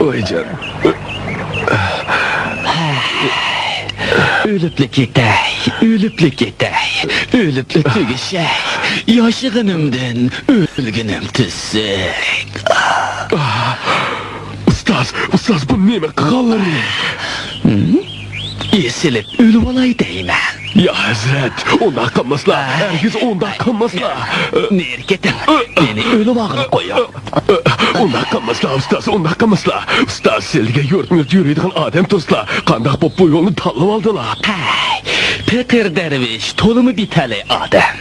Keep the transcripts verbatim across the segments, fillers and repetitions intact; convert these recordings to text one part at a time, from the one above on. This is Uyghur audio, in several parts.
ۋايجان. ئۆلۈپلا كېتەي، ئۆلۈپلا كېتەي، ئۆلۈپلا تۈگىشەي. ياشىغىنىمدىن ئۆلگىنىم تۈزۈك. ئۇستاز، ئۇستاز، بۇ نېمە قىلغانلىرى؟ ھىم؟ ئېسىلىپ ئۆلۈۋالاي دەيمەن. يا ھەزرەت، ئۇنداق قىلماسلا، ھەرگىز ئۇنداق قىلماسلا. نېرى كېتىڭ، مېنى ئۆلۈۋالغىلى قويۇڭ. ئۇنداق قىلماسلا، ئۇستاز، ئۇنداق قىلماسلا. ئۇستاز، سىلىگە يۇرتىڭىزدا يۈرىدىغان ئادەم تۇرسىلا، قانداق بوپ بۇ يولنى تاللىۋالدىلا؟ ھەي، پېقىر دەرۋىش تولىمۇ بىتەلەي ئادەم.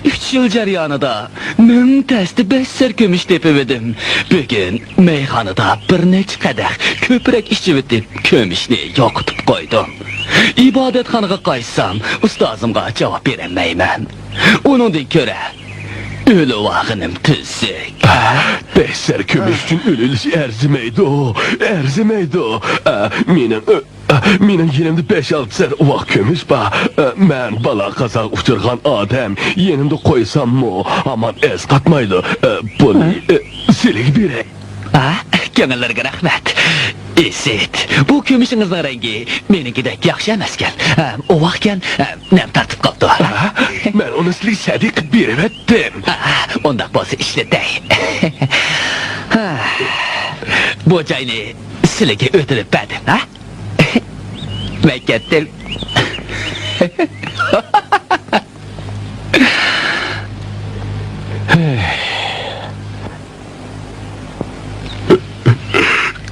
ئۈچ يىل جەريانىدا مىڭ تەستە بەش سەر كۈمۈش تېپىۋىدىم. بۈگۈن مەيخانىدا بىر نەچچە قەدەھ كۆپرەك ئىچىۋېتىپ، كۈمۈشنى يوقىتىپ قويدۇم. ئىبادەتخانىغا قايتسام، ئۇستازىمغا جاۋاب بېرەلمەيمەن. ئۇنىڭدىن كۆرە، ئۆلۈۋالغىنىم تۈزۈك. بەش سەر كۈمۈش ئۈچۈن ئۆلۈۋېلىش ئەرزىمەيدۇ، ئەرزىمەيدۇ. ئە، مېنىڭ، ئە، مېنىڭ يېنىمدا بەش-ئالتە سەر ئۇۋاق كۈمۈش بار. ئە، مەن بالا-قازاغا ئۇچرىغان ئادەم، يېنىمدا قويساممۇ ھامان ئەسقاتمايدۇ. ئە، بۇنى، ئە، سىلىگە بېرەي. ئا، كۆڭۈللىرىگە رەھمەت. ئىسىت، بۇ كۈمۈشىڭىزنىڭ رەڭگى مېنىڭكىدەك ياخشى ئەمەسكەن. ھە، ئۇۋاقكەن، ھە، نەم تارتىپ قاپتۇ. ھە؟ مەن ئۇنى سىلىگە سەدىقە بېرىۋەتتىم. ئا، ئۇنداق بولسا ئىشلىتەي. ھە، بۇ جاينى سىلىگە ئۆتۈنۈپ بەردىم، ھە؟ مەن كەتتىم.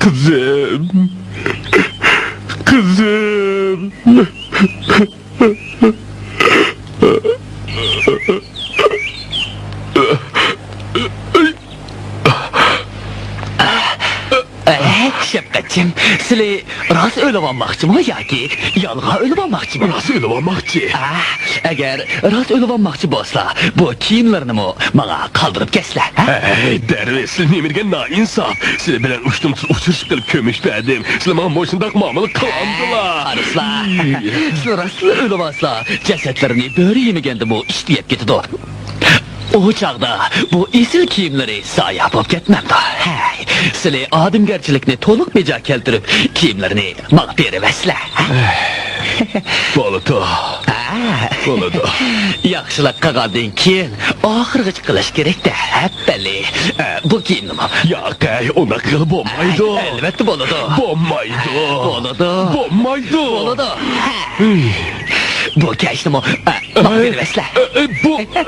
قىزىم، قىزىم. ئەي، شەپقەتچىم، سىلى راست ئۆلۈۋالماقچىمۇ ياكى يالغان ئۆلۈۋالماقچىمۇ؟ راست ئۆلۈۋالماقچى. ئا، ئەگەر راست ئۆلۈۋالماقچى بولسا، بۇ كىيىملىرىنىمۇ ماڭا قالدۇرۇپ كەتسىلە، ھە؟ ھەي، دەرۋىش، سىلى نېمە دېگەن نائىنساپ؟ سىلى بىلەن ئۇچتۇمتۇت ئۇچرىشىپ قېلىپ كۆمۈش بەردىم. سىلى ماڭا مۇشۇنداق مۇئامىلە قىلامدىلا؟ قارىسىلا، سىلى راستلا ئۆلۈۋالسا، جەسەتلىرىنى بۆرە يېمىگەندىمۇ ئىت يەپ كېتىدۇ. ئۇ چاغدا بۇ ئېسىل كىيىملىرى زايە بولۇپ كەتمەمدۇ؟ ھەي، سىلى ئادەمگەرچىلىكنى تولۇق بېجا كەلتۈرۈپ، كىيىملىرىنى ماڭا بېرىۋەتسىلە، ھە؟ بولىدۇ. ھە. بولىدۇ. ياخشىلىق قىلغاندىن كېيىن ئاخىرغىچە قىلىش كېرەك-دە، ھەپپەلى. ئە، بۇ كىيىمنىمۇ؟ ياق، ئەي، ئۇنداق قىلغىلى بولمايدۇ. ئەلۋەتتە بولىدۇ. بولمايدۇ. بولىدۇ. بولمايدۇ. بولىدۇ. ھە. ھۈي. بۇ كەشنىمۇ، ئە، ماڭا بېرىۋەتسىلە. ئە، ئە، بۇ، ئە،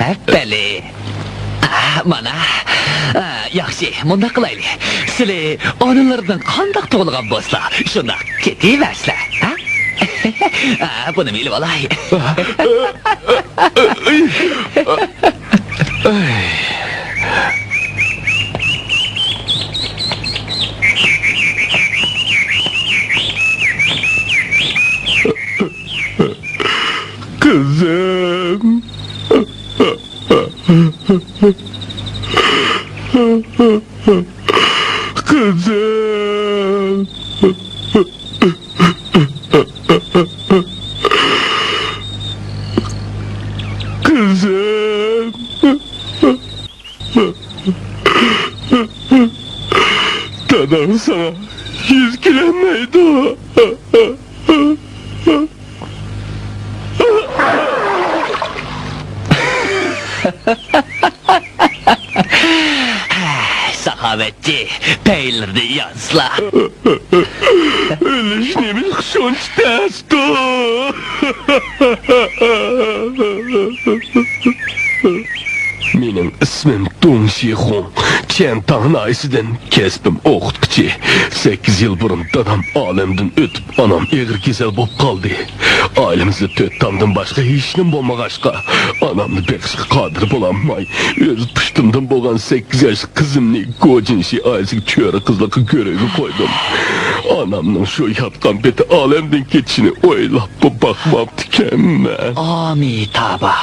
ھەپپەلى. ئا، مانا. ئا، ياخشى، مۇنداق قىلايلى. سىلى ئانىلىرىدىن قانداق تۇغۇلغان بولسا، شۇنداق كېتىۋەرسىلە، ھە؟ ئا، بۇنىمۇ ئېلىۋالاي. قىزىم. قىزىم. قىزىم. داداڭ ساڭا يۈز كېلەلمەيدۇ. ساخاۋەتچى، پەيلىرىنى يازلا. ئۆلۈش نېمىشقا شۇنچە تەستۇ؟ ئىسمىم دۇڭ شىخۇڭ، چيەنتاڭ ناھىيەسىدىن، كەسپىم ئوقۇتقۇچى. سەككىز يىل بۇرۇن دادام ئالەمدىن ئۆتۈپ، ئانام ئېغىر كېسەل بولۇپ قالدى. ئائىلىمىزدە تۆت تامدىن باشقا ھېچنېمە بولمىغاچقا، ئانامنى بېقىشقا قادىر بولالماي، ئۆز پۇشتۇمدىن بولغان سەككىز ياشلىق قىزىمنى گوجىنشى ئائىلىسىگە چۆرە قىزلىققا كۆرۈگە قويدۇم. ئانامنىڭ شۇ ياتقان پېتى ئالەمدىن كېتىشىنى ئويلاپمۇ باقماپتىكەنمەن. ئامىتابا.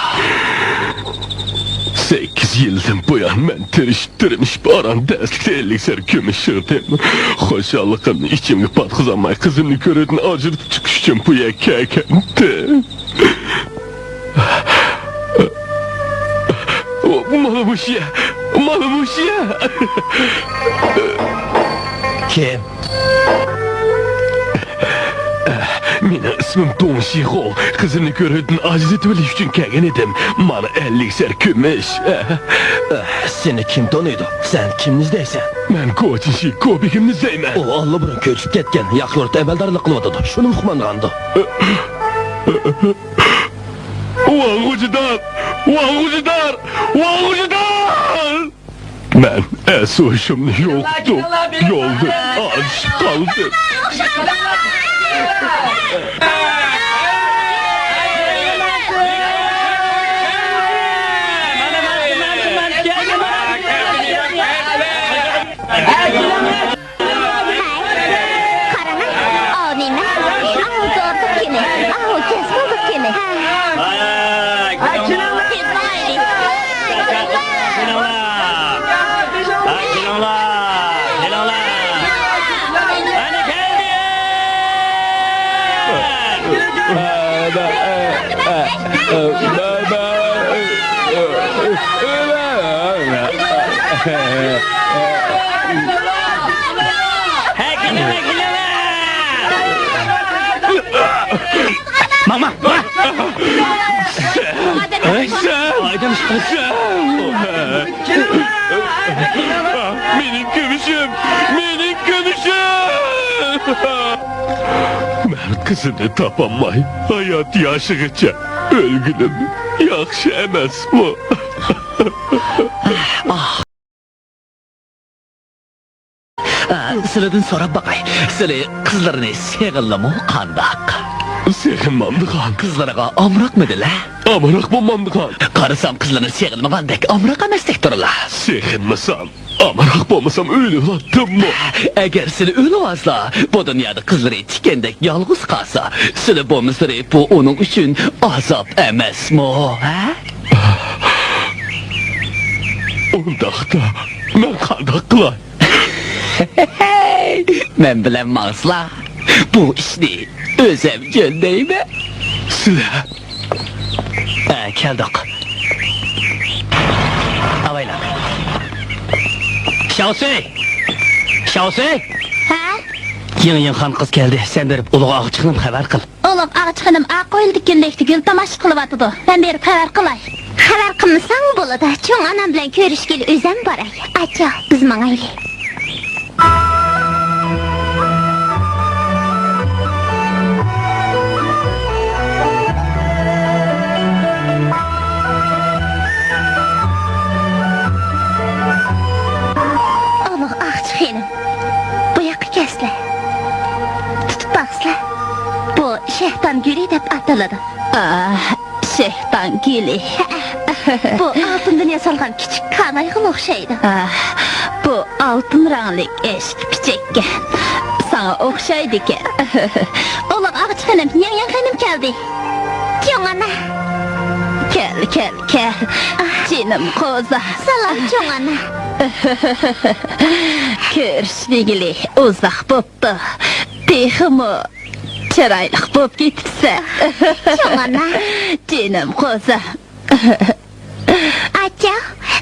سەككىز يىلدىن بۇيان مەن تىرىشىپ، تىرمىشىپ، ئاران دەسلىكتە ئەللىك سەر كۈمۈش يىغدىم. خۇشاللىقىمنى ئىچىمگە پاتقۇزالماي، قىزىمنى كۆرۈدىن ئاجرىتىپ چىقىش ئۈچۈن بۇ يەرگە كەلگەنتىم. مانا مۇشۇ يەر، مانا مۇشۇ يەر. كىم؟ مېنىڭ ئىسمىم دۇڭ شىخۇ. قىزىمنى كۆرۈدىن ئاجىز ئېتىۋېلىش ئۈچۈن كەلگەن ئىدىم. مانا ئەللىك سەر كۈمۈش. سېنى كىم تونۇيدۇ؟ سەن كىمنى ئىزدەيسەن؟ مەن گوچىشى گوبىكىمنى ئىزدەيمەن. ئۇ ئاللىبۇرۇن كۆچۈپ كەتكەن، ياقا يۇرتتا ئەمەلدارلىق قىلىۋاتىدۇ. شۇنىڭغا ئۇقمانغاندۇ. ۋاڭ غۇجىدار! ۋاڭ غۇجىدار! ۋاڭ غۇجىدار! مەن ئەس-ھوشۇمنى يوقىتىپ، يولدىن ئادىشىپ قالدىم. قاراڭا، ئاۋۇ نېمە؟ ئاۋۇ زوردۇق كېمە، ئاۋۇ جەزمۇلدۇق كېمە. ھە. ھاي، ھاي، كېلىڭلار. تېز بار ئىدى. كېلىڭلار. ھاي، كېلىڭلار. كېلىڭلار. ئەنە كەلدى. ماڭ، ماڭ، ماڭ! سەن! سەن! مېنىڭ كۈمۈشۈم! مېنىڭ كۈمۈشۈم! مەن قىزىمنى تاپالماي، ھايات ياشىغىچە ئۆلگىنىم ياخشى ئەمەسمۇ؟ ئا، سىلىدىن سوراپ باقاي. سىلى قىزلىرىنى سېغىنلىمۇ قانداق؟ سېغىنمامدىغان. قىزلىرىغا ئامراقمىدىلە؟ ئامراق بولمامدىغان. قارىسام، قىزلىرىنى سېغىنمىغاندەك ئامراق ئەمەستەكتۇرلا. سېغىنمىسام، ئامراق بولمىسام ئۆلۈۋالاتتىممۇ؟ ئەگەر سىلى ئۆلۈۋالسا، بۇ دۇنيادا قىزلىرى تىكەندەك يالغۇز قالسا، سىلى بولمىسىلى بۇ ئۇنىڭ ئۈچۈن ئازاب ئەمەسمۇ، ھە؟ ئۇنداقتا مەن قانداق قىلاي؟ مەن بىلەن ماڭسىلا، بۇ ئىشنى ئۆزەم يۆلەيمەن. سىلە. ھە، كەلدۇق. ئاۋايلا. شاۋسۈي! شاۋسۈي! ھە؟ يېڭى يېڭىخان قىز كەلدى. سەن بېرىپ ئۇلۇغ ئاغىچى خېنىم خەۋەر قىل. ئۇلۇغ ئاغىچى خېنىم ئاق ھويلىدىكى كۈندەكتە گۈل تاماشا قىلىۋاتىدۇ. مەن بېرىپ خەۋەر قىلاي. خەۋەر قىلمىساڭ بولىدۇ. چوڭ ئانام بىلەن كۆرۈشكىلى ئۆزەم باراي. ئاچا، بىز ماڭايلى. ئۇلۇغ ئاغىچى خېنىم، بۇ ياققا كەلسىلە. تۇتۇپ باقسىلە. بۇ شەيتان گۈلى دەپ ئاتىلىدۇ. ئاھ، شەيتان گۈلى. بۇ ئالتۇندىن ياسالغان كىچىك كانايغىلا ئوخشايدۇ. ئاھ، بۇ ئالتۇن رەڭلىك ئەشىك پىچەككە. ساڭا ئوخشايدىكەن. ئۇلۇغ ئاغىچى خېنىم، يەڭيەڭ خېنىم كەلدى. چوڭ ئانا. كەل، كەل، كەل. جېنىم قوزا. سالام، چوڭ ئانا. كۆرۈشمىگىلى ئۇزاق بوپتۇ. تېخىمۇ چىرايلىق بولۇپ كېتىپسەن. چوڭ ئانا. جېنىم قوزام. ئاچا،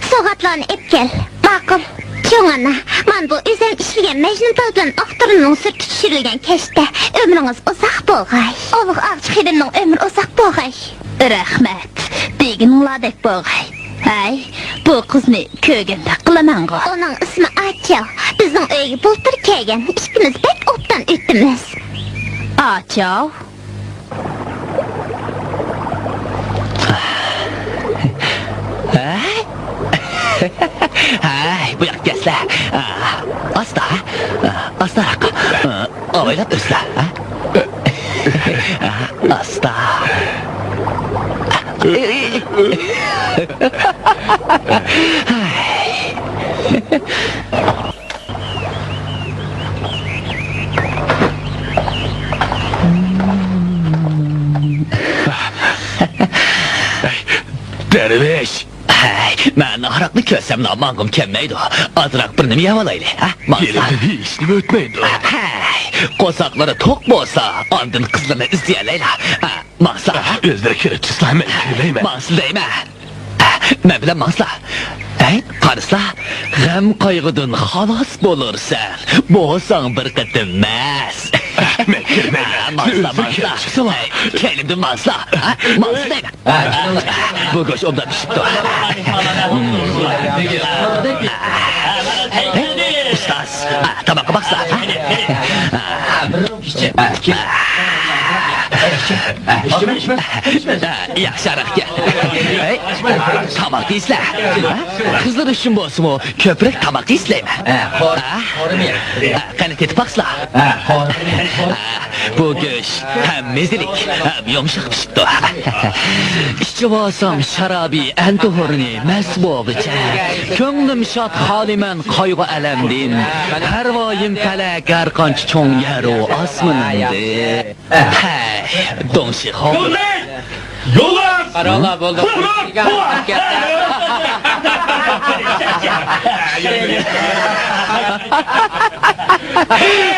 سوۋغاتلارنى ئېلىپ كەل. ماقۇل. چوڭ ئانا، مانا بۇ ئۆزۈم ئىشلىگەن مەجنۇن تاز بىلەن ئاق تۇرنىنىڭ سۈرىتى چۈشۈرۈلگەن كەشتە. ئۆمرىڭىز ئۇزاق بولغاي. ئۇلۇغ ئاغىچى خېنىمنىڭ ئۆمرى ئۇزاق بولغاي. رەھمەت. دېگىنىڭلاردەك بولغاي. ھەي، بۇ قىزنى كۆرگەندەك قىلىمەنغۇ. ئۇنىڭ ئىسمى ئاچياۋ. بىزنىڭ ئۆيگە بۇلتۇر كەلگەن. ئىككىمىز بەك ئوبدان ئۆتىمىز. ئاچياۋ. ھەي؟ ھەي، بۇ ياققا كەلسىلە. ئاستا، ئاستاراق. ئاۋايلاپ ئۆتسىلە. ئاستا. دەرۋىش! ھەي، مەن ھاراقنى كۆرسەملا ماڭغۇم كەلمەيدۇ. ئازراق بىر نېمە يەۋالايلى، ھە؟ ماڭسا. يېنىمدىن ھېچنېمە ئۆتمەيدۇ. ھەي، قورساقلىرى توق بولسا، ئاندىن قىزلىرىنى ئىزدىيەلەيلا. ھە، ماڭسا. ئۆزلىرى كىرىپ چىقسىلا مەن كىرمەيمەن. ماڭسا دەيمەن. مەن بىلەن ماڭسىلا. ھەي، قارىسىلا، غەم قايغۇدىن خالاس بولۇرسەن. بولساڭ بىر قېتىم مەس. مەن كىرمەيمەن. ماڭسىلا، ماڭسىلا. كەينىمدىن ماڭسىلا. ھە؟ ماڭسىلا دەيمەن. بۇ گۆش ئوبدان پىشىپتۇ. ھەي، ئۇستاز، تاماققا باقسا. ياخشى ھاراقكەن. ھەي، تاماق يەيسىلە. قىزلار ئۈچۈن بولسىمۇ كۆپرەك تاماق يەيسىلەيمەن. قېنى تېتىپ باقسىلا. بۇ گۆش ھەم مېزىلىك، ھەم يۇمشاق پىشىپتۇ. ئىچىۋالسام شارابى ئەنتىھورنى مەست بولغۇچە. كۆڭلۈم شاد خالىمەن قايغۇ ئەلەمدىن. پەرۋايىم پەلەك ھەر قانچە چوڭ يەرۇ ئاسمىنىمدىن. ھەي، دۇڭشىخۇڭ. يولداش! قاراڭلار، بولدى.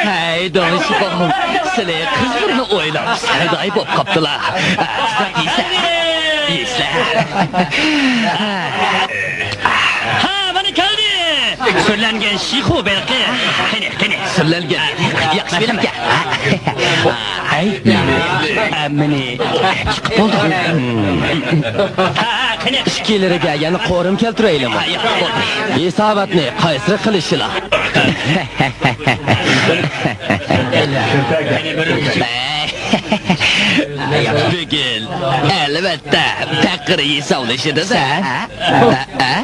ھەي، دۇڭشىخۇڭ، سىلى قىزلىرىنى ئويلاپ سەۋدايى بولۇپ قاپتىلا. يېسىلە، يېسىلە. ھا، مانا كەلدى. سۈرلەنگەن شىخۇ بېلىقى. قېنى، قېنى. سۈرلەنگەن. ياخشى بېلىقكەن. ھەي، ئەمىنى چىقىپ بولدى. ھا، ھا، قېنى. ئىككىلىرىگە يەنە قورۇم كەلتۈرەيلىمۇ؟ ھا، ياق، بولدى. ھېساباتنى قايسىرى قىلىشىلا؟ بۈگۈن، ئەلۋەتتە، پەقىر ھېسابلىشىدۇ-دە. ھە؟ ھە؟ ھە؟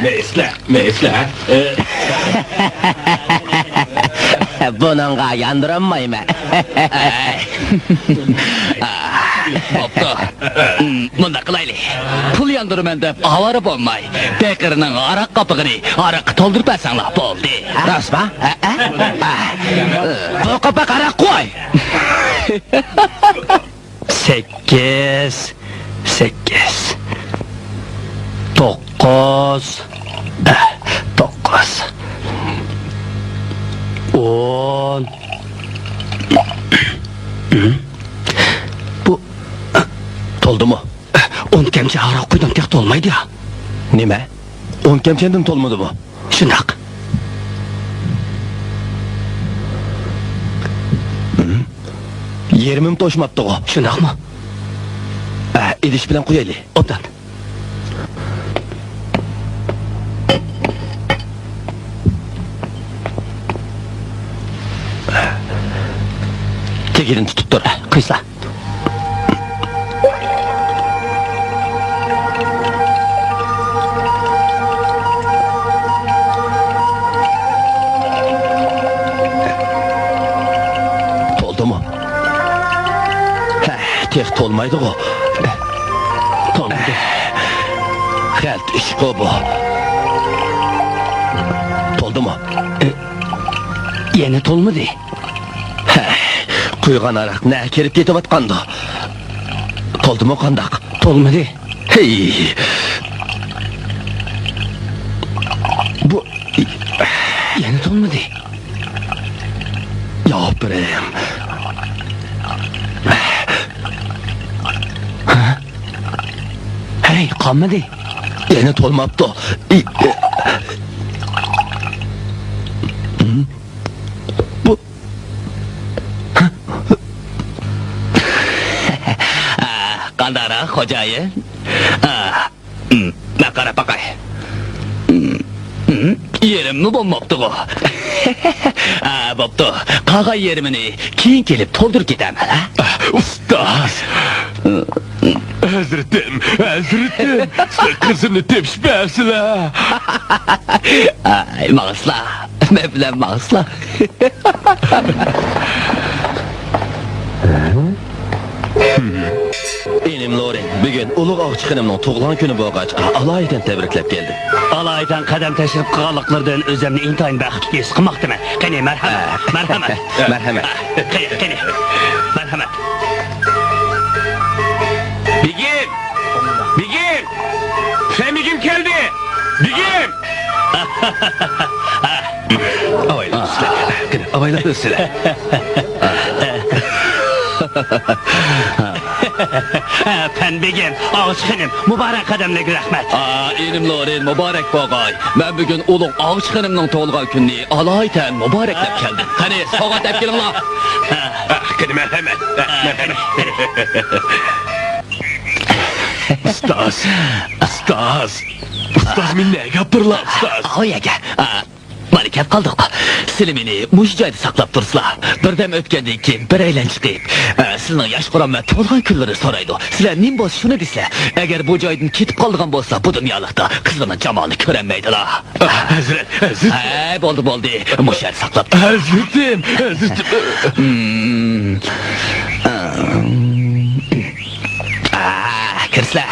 مەسىلە، مەسىلە. بۇنىڭغا ياندۇرالمايمەن. بوپتۇ. مۇنداق قىلايلى. پۇل ياندۇرىمەن دەپ ئاۋارە بولماي، پېقىرنىڭ ھاراق قاپىقىنى ھاراققا تولدۇرۇپ بەرسەڭلار بولدى. راستما؟ ھە، ھە. بۇ قاپاق ھاراق قوي. سەككىز، سەككىز، توققۇز، توققۇز، ئون. بۇ تولدىمۇ؟ ئون كەمچە ھاراق قۇيدۇم، تېخى تولمايدۇ يا. نېمە؟ ئون كەمچەندىن تولمىدىمۇ؟ شۇنداق. يېرىمىمۇ توشماپتىغۇ. شۇنداقمۇ؟ ئە، ئىدىش بىلەن قۇيايلى. ئوبدان. تېگىدىن تۇتۇپ تۇر. قۇيسا. تولدىمۇ؟ ھە، تېخى تولمايدىغۇ. تولمىدى. غەلىتە ئىشقۇ بۇ. تولدىمۇ؟ يەنە تولمىدى. ھە، قۇيغان ھاراق نە كىرىپ كېتىۋاتقاندۇ؟ تولدىمۇ قانداق؟ تولمىدى. ھېي! بۇ يەنە تولمىدى. ياۋاپ بېرەيلى. ھە؟ ھەي، قالمىدى. يەنە تولماپتۇ. ئى، ئى. بۇ. قانداقراق، خوجايىن؟ مەن قاراپ باقاي. يېرىممۇ بولماپتىغۇ. ئا، بوپتۇ. قالغان يېرىمىنى كېيىن كېلىپ تولدۇرۇپ كېتەمەن، ھە؟ ئۇستاز! ھەزرىتىم، ھەزرىتىم! سىلەر قىزىمنى تېپىشىپ بەرسىلە! ئاي، ماڭسىلا. مەن بىلەن ماڭسىلا. ئىنىم لورىن، بۈگۈن ئۇلۇغ ئاغچى خېنىمنىڭ تۇغۇلغان كۈنى بولغاچقا، ئالايىتەن تەبرىكلەپ كەلدىم. ئالايىتەن قەدەم تەشرىپ قىلغانلىقلىرىدىن ئۆزۈمنى ئىنتايىن بەختلىك ھېس قىلماقتىمەن. قېنى، مەرھەمەت، ھە. مەرھەمەت. مەرھەمەت. ھە، قېنى، قېنى. مەرھەمەت. بېگىم! بېگىم! سەن بېگىم كەلدى! بېگىم! ئاۋايلاپ ئۆتسىلە. قېنى، ئاۋايلاپ ئۆتسىلە. پەن بېگىم، ئاغچى خېنىم، مۇبارەك قەدەملەرگە رەھمەت. ئا، ئىنىم لورىن، مۇبارەك بولغاي. مەن بۈگۈن ئۇلۇغ ئاغچى خېنىمنىڭ تۇغۇلغان كۈنىنى ئالايىتەن مۇبارەكلەپ كەلدىم. قېنى، سوۋغات ئەپ كېلىڭلار. قېنى، مەرھەمەت. مەرھەمەت. ئۇستاز، ئۇستاز. ئۇستاز، مېنى نەگە ئاپىرىلا، ئۇستاز؟ ئاۋۇ يەرگە. ئا، مانا كەپ قالدۇق. سىلى مېنى مۇشۇ جايدا ساقلاپ تۇرسىلا. بىردەم ئۆتكەندىن كېيىن بىرەيلەن چىقىپ، ئە، سىلىنىڭ ياش قۇرام ۋە تۇغۇلغان كۈنلىرىنى سورايدۇ. سىلەر نېمە بولسا شۇنى دېسىلە. ئەگەر بۇ جايدىن كېتىپ قالىدىغان بولسا، بۇ دۇنيالىقتا قىزلىرىنىڭ جامالىنى كۆرەلمەيدىلا. ھەزرەت، ھەزرەت. ھەي، بولدى، بولدى. مۇشۇ يەردە ساقلاپ تۇر. ھەزرىتىم، ھەزرىتىم. ھىم. ئا، كىرسىلە.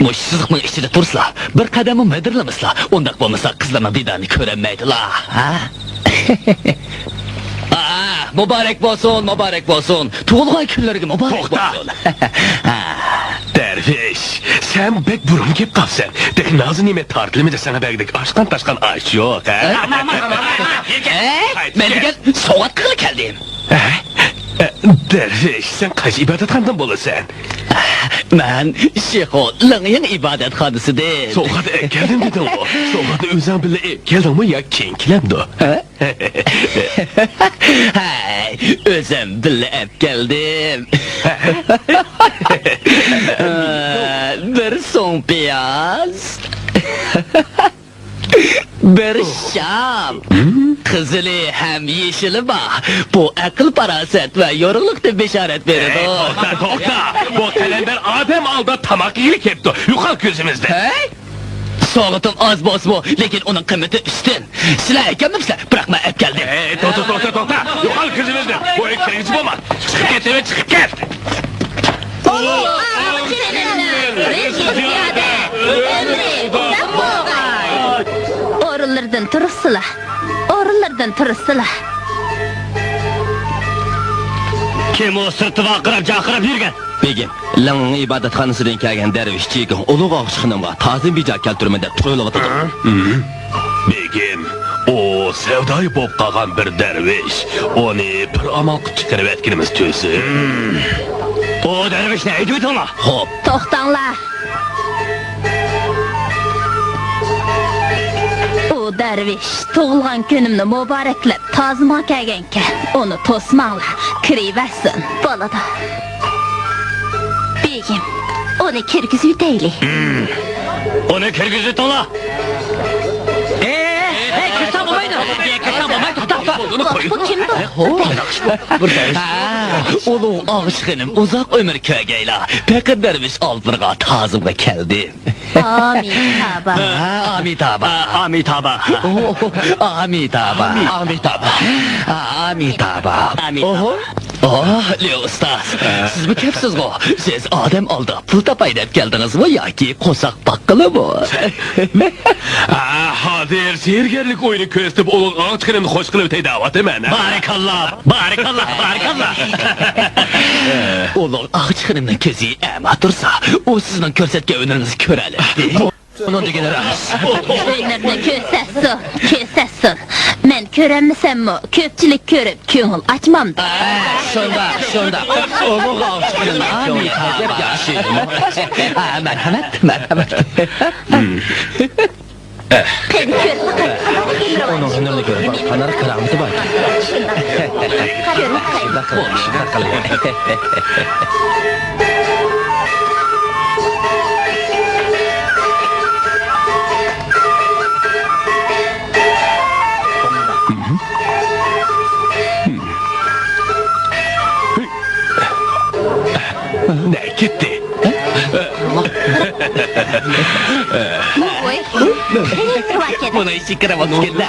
مۇشۇ سىزىقنىڭ ئىچىدە تۇرسىلا، بىر قەدەممۇ مىدىرلىمىسىلا، ئۇنداق بولمىسا قىزلارنىڭ دىدارىنى كۆرەلمەيدىلا، ھە؟ ئا، مۇبارەك بولسۇن، مۇبارەك بولسۇن. تۇغۇلغان كۈنلىرىگە مۇبارەك بولسۇن. دەرۋىش، سەن بەك بۇرۇن كېلىپ قاپسەن. تېخى نازۇ نېمە تارتىلىمىدى ساڭا بەگدەك ئاشقان تاشقان ئاش يوق، ھە؟ ھەي، مەن دېگەن سوۋغات قىلغىلى كەلدىم. ھە؟ ئە، دەرۋىش، سەن قايسى ئىبادەتخانىدىن بولىسەن؟ مەن شىخۇ لىڭيىڭ ئىبادەتخانىسىدىن. سوۋغات ئەكەلدىم دېدىڭغۇ. سوۋغاتنى ئۆزۈڭ بىللە ئېلىپ كەلدىڭمۇ ياكى كېيىن كېلەمدۇ؟ ھە؟ ھەي، ئۆزۈم بىللە ئەپ كەلدىم. بىر سۇڭ پىياز. بىر شام. قىزىلى ھەم يېشىلى بار. بۇ ئەقىل-پاراسەت ۋە يورۇقلۇقتىن بېشارەت بېرىدۇ. ھەي، توختا، توختا! بۇ قەلەندەر ئادەم ئالداپ تاماق يېگىلى كېلىپتۇ. يوقال كۆزىمىزدىن. ھەي! سوغىتىم ئاز بولسىمۇ، لېكىن ئۇنىڭ قىممىتى ئۈستۈن. سىلەر ئەكەلمەپسىلەر، بىراق مەن ئەپ كەلدىم. ھەي، توختا، توختا، توختا! يوقال كۆزىمىزدىن. بۇ ئۆيگە كىرگۈزۈپ بولماس. چىقىپ كەت، ھەي، چىقىپ كەت! ئۇلۇغ ئاغچى خېنىمنىڭ رىزقى زىيادە، ئۆمرى ئۇزاق بولغاي. ئورۇنلىرىدىن تۇرۇشسىلا، ئورۇنلىرىدىن تۇرۇشسىلا. كىم ئۇ سىرتتا ۋارقىراپ-جارقىراپ يۈرگەن؟ بېگىم، لىڭ ئىبادەتخانىسىدىن كەلگەن دەرۋىش جىگىڭ ئۇلۇغ ئاغچى خېنىمغا تازىم بىجا كەلتۈرىمەن دەپ تۇرۇۋېلىۋاتىدۇ. بېگىم، ئۇ سەۋدايى بولۇپ قالغان بىر دەرۋىش. ئۇنى بىر ئامال قىلىپ چىقىرىۋەتكىنىمىز تۈزۈك. ئۇ دەرۋىشنى ھەيدىۋېتىڭلار. خوپ. توختاڭلار. ئۇ دەرۋىش تۇغۇلغان كۈنۈمنى مۇبارەكلەپ تازىمغا كەلگەنكەن. ئۇنى توسماڭلار. كىرىۋەرسۇن. بولىدۇ. بېگىم، ئۇنى كىرگۈزۈۋېتەيلى. ئۇنى كىرگۈزۈۋېتىڭلار. ئەي، ئەي، كىرسەڭ بولمايدۇ. كىرسەڭ بولمايدۇ. توختا، توختا. بۇ، بۇ كىم بۇ؟ ھە، ئۇلۇغ ئاغچى خېنىم ئۇزاق ئۆمۈر كۆرگەيلا. پېقىر دەرۋىش ئالدىلىرىغا تازىمغا كەلدى. ئامىتابا. ھە، ئامىتابا. ئامىتابا. ئو، ئامىتابا. ئامىتابا. ئامىتابا. ئامىتابا. ئوھو. ئوھ، ليۇ ئۇستاز، سىزمۇ كەپسىزغۇ؟ سىز ئادەم ئالداپ پۇل تاپاي دەپ كەلدىڭىزمۇ ياكى قورساق باققىلىمۇ؟ ئا، ھازىر سېھىرگەرلىك ئويۇنى كۆرسىتىپ، ئۇلۇغ ئاغچى خېنىمنى خوش قىلىۋېتەي دەۋاتىمەن، ھە؟ بارىكاللا، بارىكاللا، بارىكاللا. ئۇلۇغ ئاغچى خېنىمنىڭ كۆزى ئەما تۇرسا، ئۇ سىزنىڭ كۆرسەتكەن ھۈنىرىڭىزنى كۆرەلەيدۇ. ئۇنىڭ دېگىنى راست. ھۈنىرىنى كۆرسەتسۇن، كۆرسەتسۇن. مەن كۆرەلمىسەممۇ، كۆپچىلىك كۆرۈپ كۆڭۈل ئاچمامدۇ. ھە، شۇنداق، شۇنداق. ئۇلۇغ ئاغچى خېنىم ئامىتابا. ھە، مەرھەمەت، مەرھەمەت. قېنى كۆرۈپ باقاي. ئۇنىڭ ھۈنىرىنى كۆرۈپ باق، قانداق كارامىتى باركەن. شۇنداق. كۆرۈپ باقاي. شۇنداق قىلىڭ، شۇنداق قىلىڭ. ۋوي، قېنى تۇرۇۋەتكەن. بۇنىڭ ئىچى كىرىۋاتىدىكەن-دە.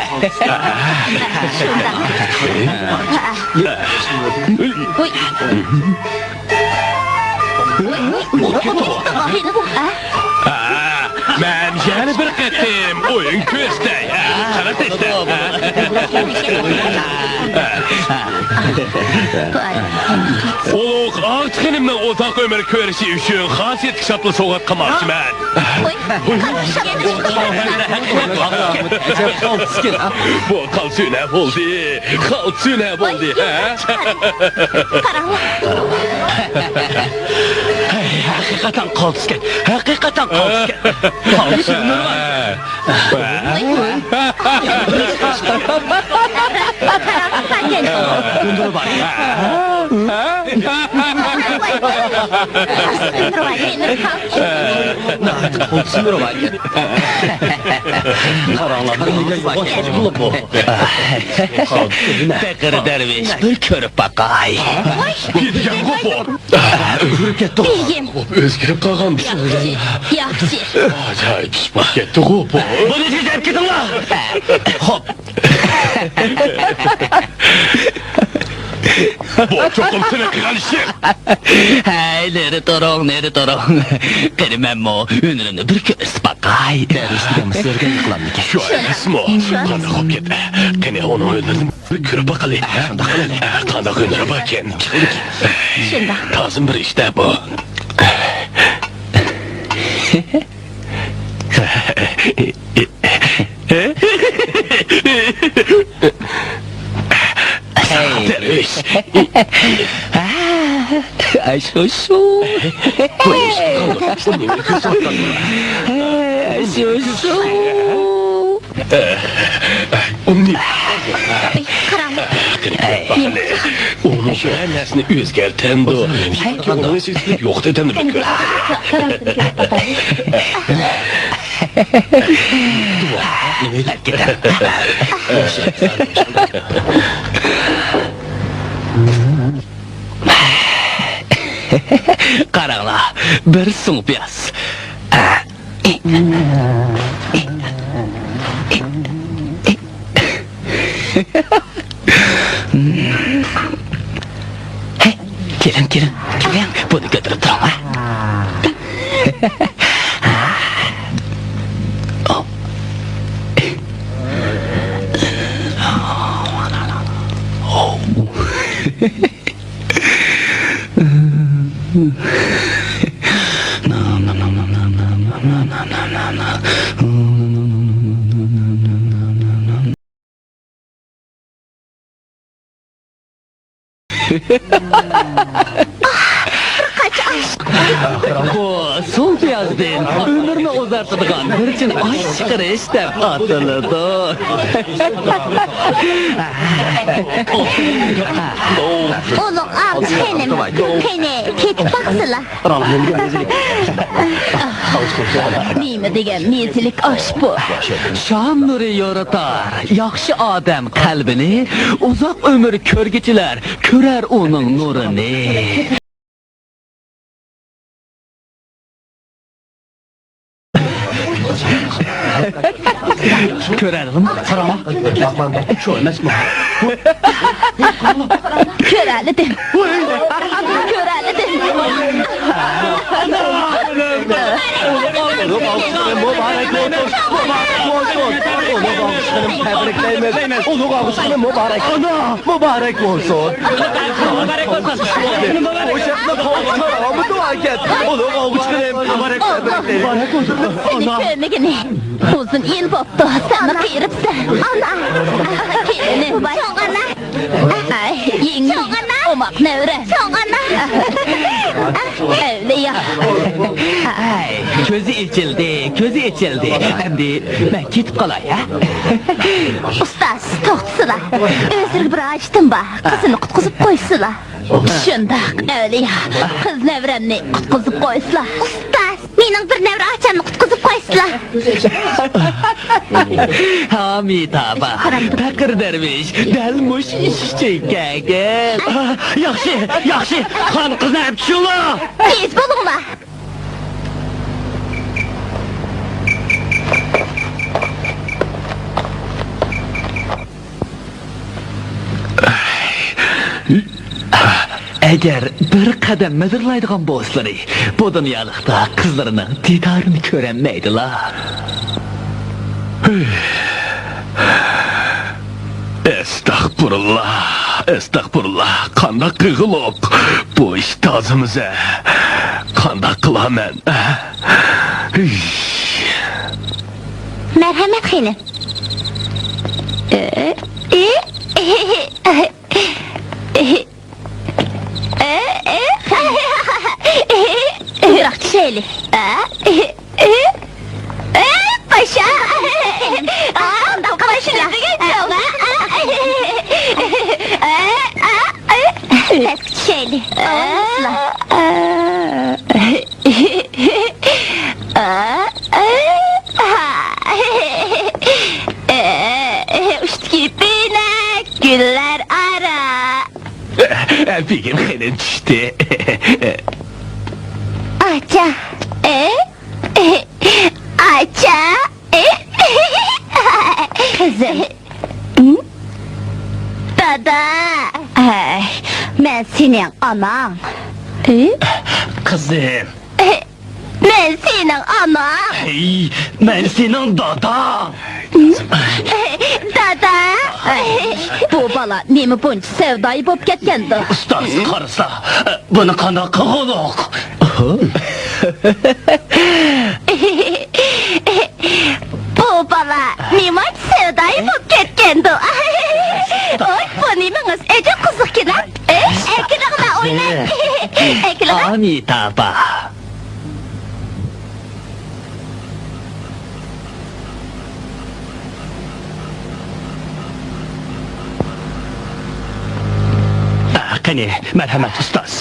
شۇنداق. ۋوي. ۋوي، ۋوي، ۋوي. ھە؟ ھە، مەن يەنە بىر قېتىم ئويۇن كۆرسىتەي. ھە، قارا تەشتە. ئۇلۇغ ئاغىچ خېنىمنىڭ ئۇزاق ئۆمۈر كۆرۈشى ئۈچۈن خاسىيەتلىك شاپتۇل سوۋغات قىلماقچىمەن. بۇ قالسۇن ھە بولدى، قالسۇن ھە بولدى، ھە؟ قاراڭلار. ھەي، ھەقىقەتەن قالتىسكەن، ھەقىقەتەن قالتىسكەن. قالتىسكەن. پېقىر دەرۋىش، بىر كۆرۈپ باقاي. ئۆزگىرىپ قالغان. ياخشى، ياخشى. ئاجايىپ ئىش بولۇپ كەتتىغۇ بۇ. بۇنى تېزلەپ كېتىڭلار. خوپ. بۇ چوقۇم سېنىڭ قىلغان ئىشىڭ. ھەي، نېرى تۇرۇڭ، نېرى تۇرۇڭ. قېنى مەنمۇ ھۈنىرىمنى بىر كۆرسىتىپ باقاي. دەرۋىش دېگەنمۇ سۈرگەن يىقىلامدىكەن. شۇ ئەمەسمۇ؟ قانداق بولۇپ كەتتى؟ قېنى ئۇنىڭ ھۈنىرىنى بىر كۆرۈپ باقايلى. شۇنداق قىلايلى. قانداق ھۈنىرى باركەن؟ شۇنداق. تازىم بىر ئىشتە بۇ. دەرۋىش. ئاشۇ شۇ. ئاشۇ شۇ. ئۇنى. قاراڭ. ئۇنىڭ ھەر نەرسىنى ئۆزگەرتەمدۇ؟ ياكى ئۇنىڭ سېسىنى يوقىتىدەمدۇ بىر كۆر. قاراڭلار، بىر سۇڭ پىياز. كېلىڭ، كېلىڭ، كېلىڭ، بۇنى كۆتۈرۈپ تۇرۇڭ، ھە. بۇ سۇڭ پىيازدىن ئۆمۈرنى ئۇزارتىدىغان بىر چىن ئاش چىقىرىش دەپ ئاتىلىدۇ. ئۇلۇغ ئاغىچ خېنىم، قېنى، كېتىپ باقسىلا. نېمە دېگەن مېزىلىك ئاش بۇ؟ شام نۇرى يورۇتار ياخشى ئادەم قەلبىنى، ئۇزاق ئۆمۈر كۆرگۈچىلەر كۆرەر ئۇنىڭ نۇرىنى. كۆرەلىم، قاراڭا. شۇ ئەمەسمۇ؟ كۆرەلىدىم. كۆرەلىدىم. مۇبارەك بولسۇن. مۇبارەك بولسۇن. تەبرىكلەيمىز. ئۇلۇغ ئاغىچ خېنىم مۇبارەك. ئانا! مۇبارەك بولسۇن. ئۇششاقنى قوغۇپ ساراڭمۇ دۇئا كەت. ئۇلۇغ ئاغىچ خېنىم. مۇبارەك بولسۇن. سېنى كۆرمىگىنى ئۇزۇن يىل بوپتۇ. سەنمۇ قېرىپسەن. ئانا! كېلىنىم. چوڭ ئانا! ئەي، يېڭى. چوڭ ئانا! ئوماق نەۋرە. چوڭ ئانا! ئەۋلىيا. ئەي، كۆزى ئېچىلدى، كۆزى ئېچىلدى. ئەمدى مەن كېتىپ قالاي، ھە؟ ئۇستاز، توختىسىلا. ئۆزلىرىگە بىر ھاجىتىم بار. قىزىنى قۇتقۇزۇپ قويسىلا. شۇنداق، ئەۋلىيا. قىز نەۋرەمنى قۇتقۇزۇپ قويسىلا. ئۇستاز، مېنىڭ بىر نەۋرە ئاچامنى قۇتقۇزۇپ قويسىلا. ھامىتابا، پەقىر دەرۋىش دەل مۇشۇ ئىش ئۈچۈن كەلگەن. ياخشى، ياخشى، خان قىزنى ئەپ چۈشۈڭلار. تېز بولۇڭلار. ئەگەر بىر قەدەم مىدىرلايدىغان بولسىلىرى، بۇ دۇنيالىقتا قىزلىرىنىڭ دىدارىنى كۆرەلمەيدىلا. ئەستەغپۇرۇللا، ئەستەغپۇرۇللا، قانداق قىلغۇلۇق؟ بۇ ئىش تازىمىزە. قانداق قىلامەن؟ مەرھەمەت، خېنىم. ئازراق چۈشەيلى. پاشا! قانداق قىلىشنى دېگەن چاغدا؟ پەسكە چۈشەيلى. ئۇچتىكى پىنەك گۈللەر ئارا. بېگىم خېنىم چۈشتى. ئاچا. ئاچا. قىزىم. دادا. ئەي، مەن سېنىڭ ئاناڭ. قىزىم. مەن سېنىڭ ئاناڭ. ئەي، مەن سېنىڭ داداڭ. دادا. بۇ بالا نېمە بۇنچە سەۋدايى بولۇپ كەتكەندۇ؟ ئۇستاز قارىسا، بۇنى قانداق قىلغۇلۇق؟ بۇ بالا نېمانچە سەۋدايى بولۇپ كەتكەندۇ؟ ئوي، بۇ نېمىڭىز؟ ئەجەب قىزىقكىنا. ئەكېلىڭلار ئويناي. ئەكېلىڭلار. ئامىتابا. قېنى، مەرھەمەت، ئۇستاز.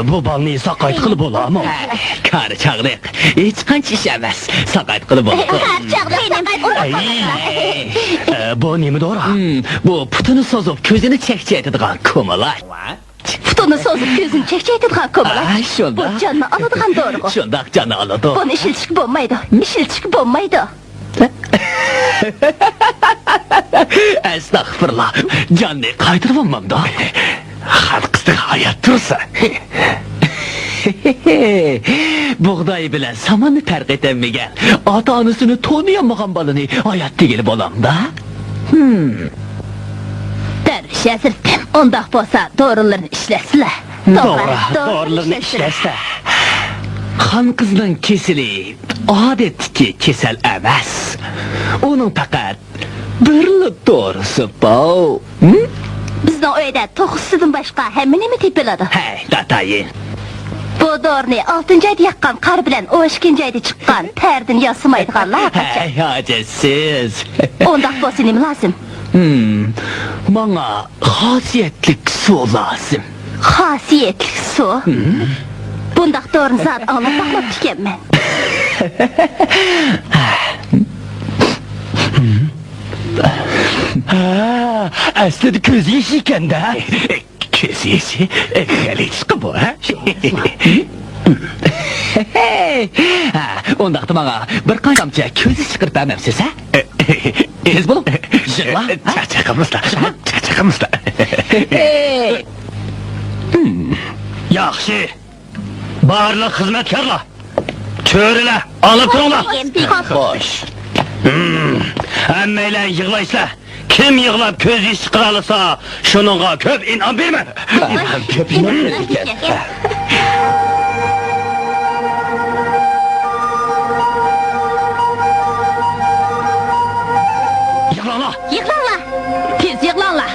بۇ بالىنى ساقايتقىلى بولامۇ؟ كارى چاغلىق. ھېچقانچە ئىش ئەمەس. ساقايتقىلى بولىدۇ. كارى چاغلىق. ئەي، بۇ نېمە دورا؟ بۇ پۇتىنى سوزۇپ، كۆزىنى چەكچەيتىدىغان كومىلاچ. پۇتىنى سوزۇپ، كۆزىنى چەكچەيتىدىغان كومىلاچ. ئا، شۇنداق. بۇ جاننى ئالىدىغان دورىغۇ. شۇنداق، جاننى ئالىدۇ. بۇنى ئىشلىتىشكە بولمايدۇ. ئىشلىتىشكە بولمايدۇ. ئەستەغپۇرۇللا، جاننى قايتۇرۇۋالمامدۇ؟ خەلق قىزلىق ھايات تۇرسا. بۇغداي بىلەن ساماننى پەرق ئېتەلمىگەن، ئاتا-ئانىسىنى تونۇيالمىغان بالىنى ھايات دېگىلى بولامدا؟ ھىم. دەرۋىش ھەزرىتىم، ئۇنداق بولسا دورىلىرىنى ئىشلەتسىلە. توغرا، دورىلىرىنى ئىشلەتسە. خان قىزنىڭ كېسىلى ئادەتتىكى كېسەل ئەمەس. ئۇنىڭ پەقەت بىرلا دورىسى بار. ھىم؟ بىزنىڭ ئۆيدە توخۇسىدىن باشقا ھەممە نېمە تېپىلىدۇ. ھەي، داتايىن. بۇ دورىنى ئالتىنچى ئايدا ياققان قار بىلەن ئون ئىككىنچى ئايدا چىققان تەردىن ياسىمايدىغانلار قاچان؟ ھەي، ھاجەتسىز. ئۇنداق بولسا نېمە لازىم؟ ھىم، ماڭا خاسىيەتلىك سۇ لازىم. خاسىيەتلىك سۇ؟ ھىم. بۇنداق دورىنى زادى ئاڭلاپ باقماپتىكەنمەن. ھە، ئەسلىدە كۆز يېشى ئىكەن-دە. كۆز يېشى؟ غەلىتىشقا بۇ، ھە؟ ھە، ئۇنداقتا ماڭا بىر قانچە تامچە كۆز يېشى چىقىرىپ بەرمەمسىز، ھە؟ تېز بولۇڭ، يىغلا، ھە؟ چاقچاقمىسىلا، يىغلا. چاقچاقمىسىلا. ياخشى. بارلىق خىزمەتكارلار، چۆرىلەر، ئاڭلاپ تۇرۇڭلار. خوش. ھىم، ھەممەيلەن يىغلايسىلەر. كىم يىغلاپ كۆز يېشى چىقىرالىسا، شۇنىڭغا كۆپ ئىنئام بېرىمەن. كۆپ ئىنئام بېرىدىكەن. يىغلاڭلار. يىغلاڭلار. تېز يىغلاڭلار.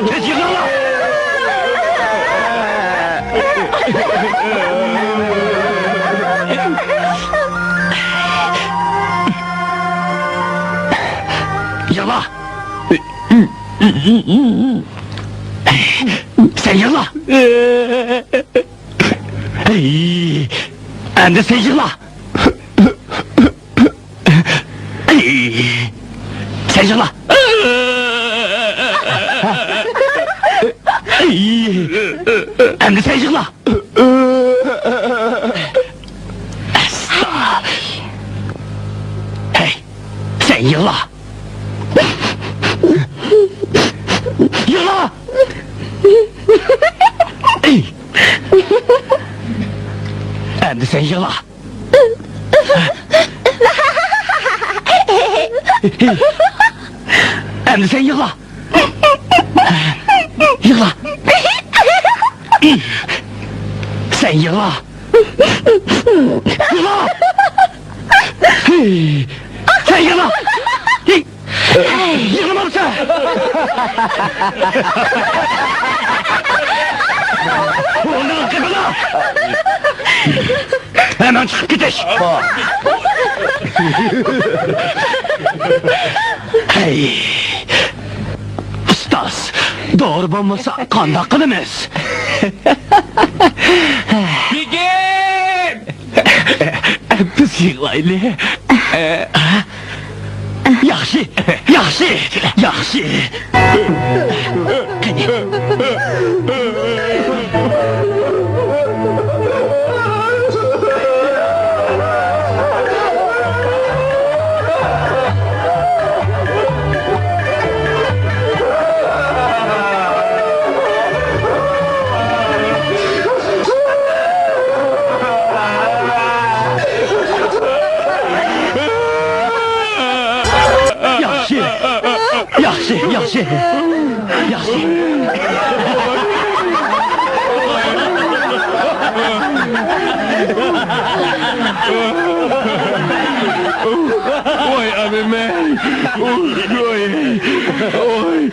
تېز يىغلاڭلار. يىغلا. سەن يىغلا. ئەمدى سەن يىغلا. سەن يىغلا. ئەمدى سەن يىغلا. ئەستا. ھەي، سەن يىغلا. ئەمدى سەن يىغلا. ئەمدى سەن يىغلا. يىغلا. سەن يىغلا. يىغلا. سەن يىغلا. يىغلىمامسەن؟ ئورنىڭدىن قېپىلا! ھەممىڭ چىقىپ كېتىش! ھەي! ئۇستاز، دورا بولمىسا قانداق قىلىمىز؟ بېگىم! بىز يىغلايلى. ياخشى، ياخشى، ياخشى. قېنى. ياخشى، ياخشى، ياخشى، ياخشى. ۋاي ئانام ئەي! ئوي، ئوي، ئوي،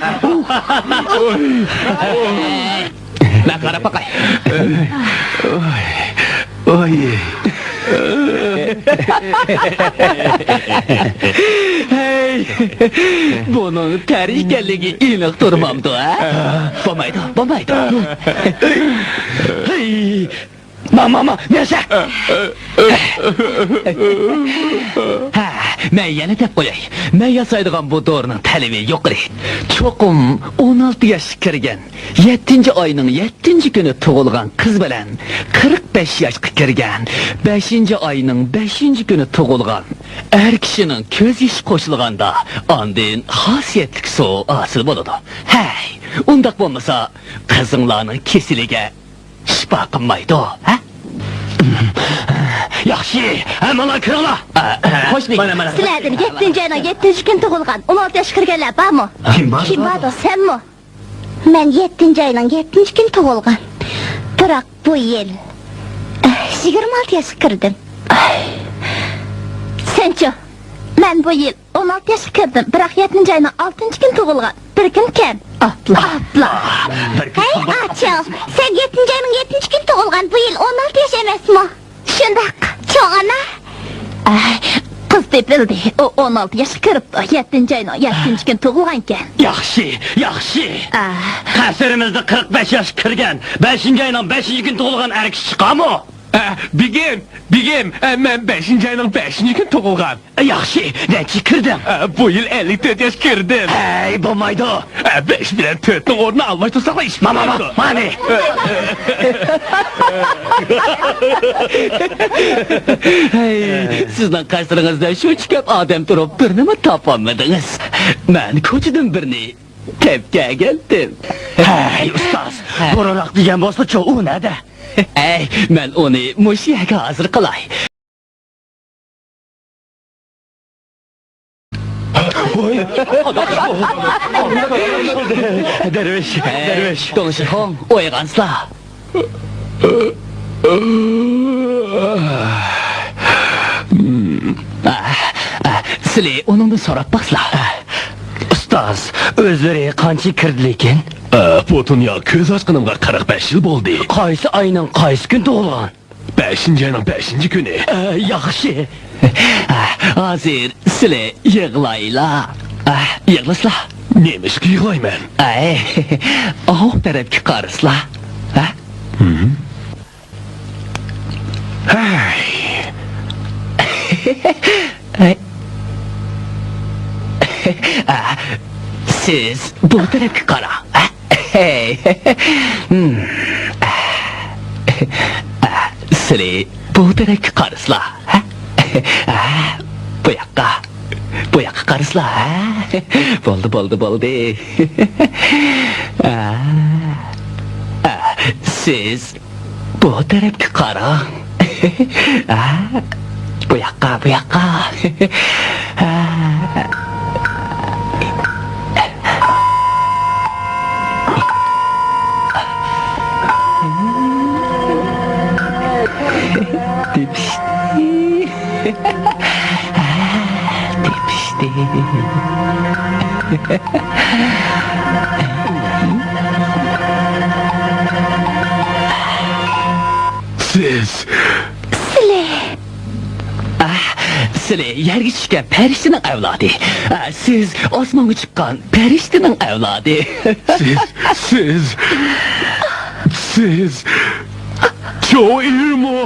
ئوي. مەن قاراپ باقاي. ئوي، ئوي. ھەي، بۇنىڭ تەر ئىكەنلىكى ئېنىق تۇرمامدۇ، ھە؟ بولمايدۇ، بولمايدۇ. ھەي، ما، ما، ما، نەشە! ھە، مەن يەنە دەپ قوياي. مەن ياسايدىغان بۇ دورىنىڭ تەلىپى يۇقىرى. چوقۇم ئون ئالتە ياشقا كىرگەن، يەتتىنچى ئاينىڭ يەتتىنچى كۈنى تۇغۇلغان قىز بىلەن قىرىق بەش ياشقا كىرگەن، بەشىنچى ئاينىڭ بەشىنچى كۈنى تۇغۇلغان ئەر كىشىنىڭ كۆز يېشى قوشۇلغاندا، ئاندىن خاسىيەتلىك سۇ ھاسىل بولىدۇ. ھەي، ئۇنداق بولمىسا، قىزىڭلارنىڭ كېسىلىگە شىپا قىلمايدۇ، ھە؟ ياخشى، ھەممىڭلار كىرىڭلار. خوش بېگىم. سىلەردىن يەتتىنچى ئاينىڭ يەتتىنچى كۈنى تۇغۇلغان، ئون ئالتە ياشقا كىرگەنلەر بارمۇ؟ كىم بار؟ كىم باردۇ، سەنمۇ؟ مەن يەتتىنچى ئاينىڭ يەتتىنچى كۈنى تۇغۇلغان. بىراق بۇ يىل، ئەھ، يىگىرمە ئالتە ياشقا كىردىم. سەنچۇ؟ مەن بۇ يىل ئون ئالتە ياشقا كىردىم، بىراق يەتتىنچى ئاينىڭ ئالتىنچى كۈنى تۇغۇلغان. بىر كۈن كەم. ئاپلا. ئاپلا. ھەي، ئاچىل، سەن يەتتىنچى ئاينىڭ يەتتىنچى كۈنى تۇغۇلغان، بۇ يىل ئون ئالتە ياش ئەمەسمۇ؟ شۇنداق، چوڭ ئانا. ئەي، قىز تېپىلدى. ئۇ ئون ئالتە ياشقا كىرىپتۇ. يەتتىنچى ئاينىڭ يەتتىنچى كۈنى تۇغۇلغانكەن. ياخشى، ياخشى. ئە. قەسرىمىزدە قىرىق بەش ياشقا كىرگەن، بەشىنچى ئاينىڭ بەشىنچى كۈنى تۇغۇلغان ئەر كىشى چىقارمۇ؟ ئە، بېگىم، بېگىم، ئە، مەن بەشىنچى ئاينىڭ بەشىنچى كۈنى تۇغۇلغان. ياخشى، نەچچە كىردىڭ؟ ئە، بۇ يىل ئەللىك تۆت ياشقا كىردىم. ھەي، بولمايدۇ. ئە، بەش بىلەن تۆتنىڭ ئورنىنى ئالماشتۇرساقلا ئىش بولمايدۇ. مانا، مانا، مانا. ھەي، سىزنىڭ قەسرىڭىزدە شۇنچە كۆپ ئادەم تۇرۇپ، بىرنىمۇ تاپالمىدىڭىز. مەن كوچىدىن بىرنى تېپىپ كەلگەنتىم. ھەي، ئۇستاز، ھە. بۇرۇنراق دېگەن بولسىچۇ، ئۇ نەدە؟ ھەي، مەن ئۇنى مۇشۇ يەرگە ھازىر قىلاي. دەرۋىش، دەرۋىش. دۇڭشىخۇڭ، ئويغانسىلا. ئە، ئە، سىلى ئۇنىڭدىن سوراپ باقسىلا. ئۇستاز، ئۆزلىرى قانچە كىردى لېكىن؟ ئە، پۇتۇنيا، كۆز ئاچقىنىمغا قىرىق بەش يىل بولدى. قايسى ئاينىڭ قايسى كۈنى تۇغۇلغان؟ بەشىنچى ئاينىڭ بەشىنچى كۈنى. ئە، ياخشى. ھازىر سىلى يىغلايلا. ئە، يىغلىسىلا. نېمىشقا يىغلايمەن؟ ئەي، ئاۋۇ تەرەپكە قارىسىلا. ھە؟ ھىم. ھەي. ئەي. ئە، سىز بۇ تەرەپكە قاراڭ. ئە؟ ھەي. ھىم. ئە، سىلى بۇ تەرەپكە قارىسىلا. ھە؟ ئە، بۇ ياققا. بۇ ياققا قارىسىلا. ھە؟ بولدى، بولدى، بولدى. ئە، ئە، سىز بۇ تەرەپكە قاراڭ. ئا، بۇ ياققا، بۇ ياققا. ئا. تېپىشتى. تېپىشتى. سىز. سىلى. ئاھ، سىلى يەرگە چۈشكەن پەرىشتىنىڭ ئەۋلادى. ئا، سىز ئاسمانغا چىققان پەرىشتىنىڭ ئەۋلادى. سىز، سىز، سىز چوئىرمۇ؟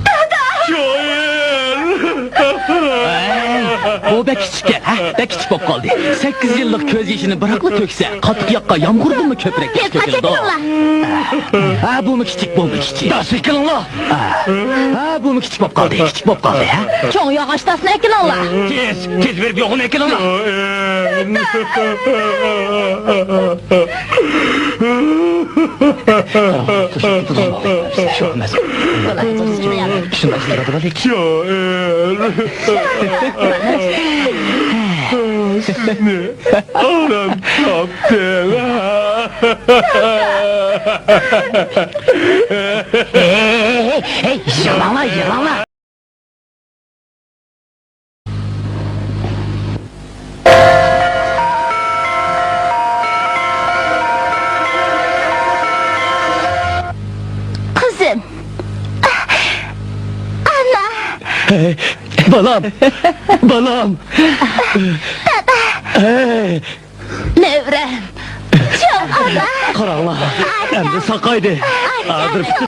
دادا! چوئىر! ئەي، بۇ بەك كىچىككەن، ھە؟ بەك كىچىك بولۇپ قالدى. سەككىز يىللىق كۆز يېشىنى بىراقلا تۆكسە، قاتتىق ياغقان يامغۇردىنمۇ كۆپرەك ياش تۆكۈلىدۇ. ھە، بۇمۇ كىچىك، بۇمۇ كىچىك. داس ئەكېلىڭلار. ھە، بۇمۇ كىچىك بولۇپ قالدى، كىچىك بولۇپ قالدى، ھە؟ چوڭ ياغاچ داسنى ئەكېلىڭلار. تېز، تېز بېرىپ يوغىنى ئەكېلىڭلار. شۇ ئەمەس. شۇنداق قىلىۋالدى. سىزنى ئاران تاپتىم. ھەي، ھەي، يىغلاڭلار، يىغلاڭلار. قىزىم. ئانا. ھەي، بالام. بالام. دادا. ھەي. نەۋرەم. چوڭ ئانا. قاراڭلار، ئەمدى ساقايدى. ھازىر